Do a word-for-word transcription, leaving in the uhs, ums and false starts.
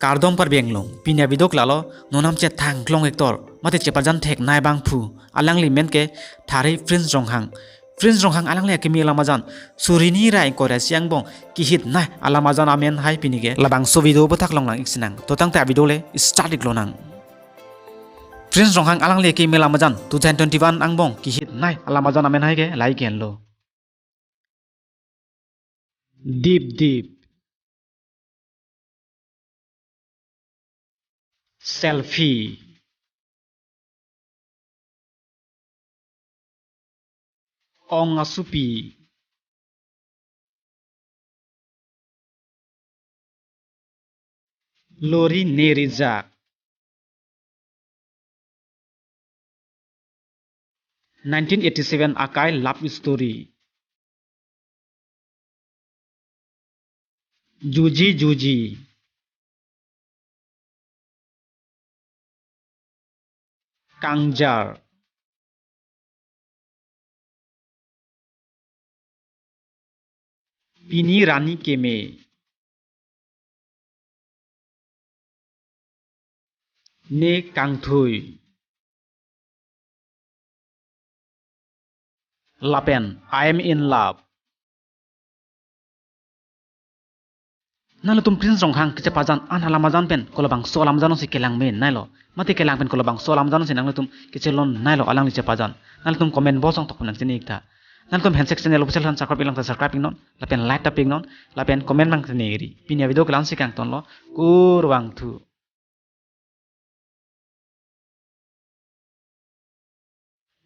Kardom Karbi Anglong, pini avideo ke lalo, non nam chethang klong actor, mate chepajan theknei abangphu, alangli amen ke Thari Prince Ronghang. Prince Ronghang alangli akimi alam ajan, suri hini ra ingkoi ra isi angbong kehitnei alam ajan amen hai pini ke labangso video aphuthak longlang ik sinang. To tangte avideo le start ik lonang. Prince Ronghang alangli akimi alam ajan two thousand twenty-one angbong kehitnei alam ajan amen hai ke lahai ke henlo. Dip dip. Selfie. Ong asupi. Lori ne rijak. Nineteen eighty-seven akai love story. Juji juji. Kangjar. Pini rani keme. Ne kangthui. Lapen I am in love. Nanglitum Prince Ronghang kechepajan an alam ajan pen kolabangso alam ajan si kelang menneilo. Mate kelang pen kolabangso alam ajan si nanglitum kechelonneilo alangli chepajan. Nanglitum comment box along tok pen nangchini ik tha. Nanglitum Handshake channel official han subscribe ik lang ta subscribe ik non. Lapen like ta pi ik non. Lapen comment nangchini ri. Pini avideo ke la-an si kangtonlo. Kurvangthu.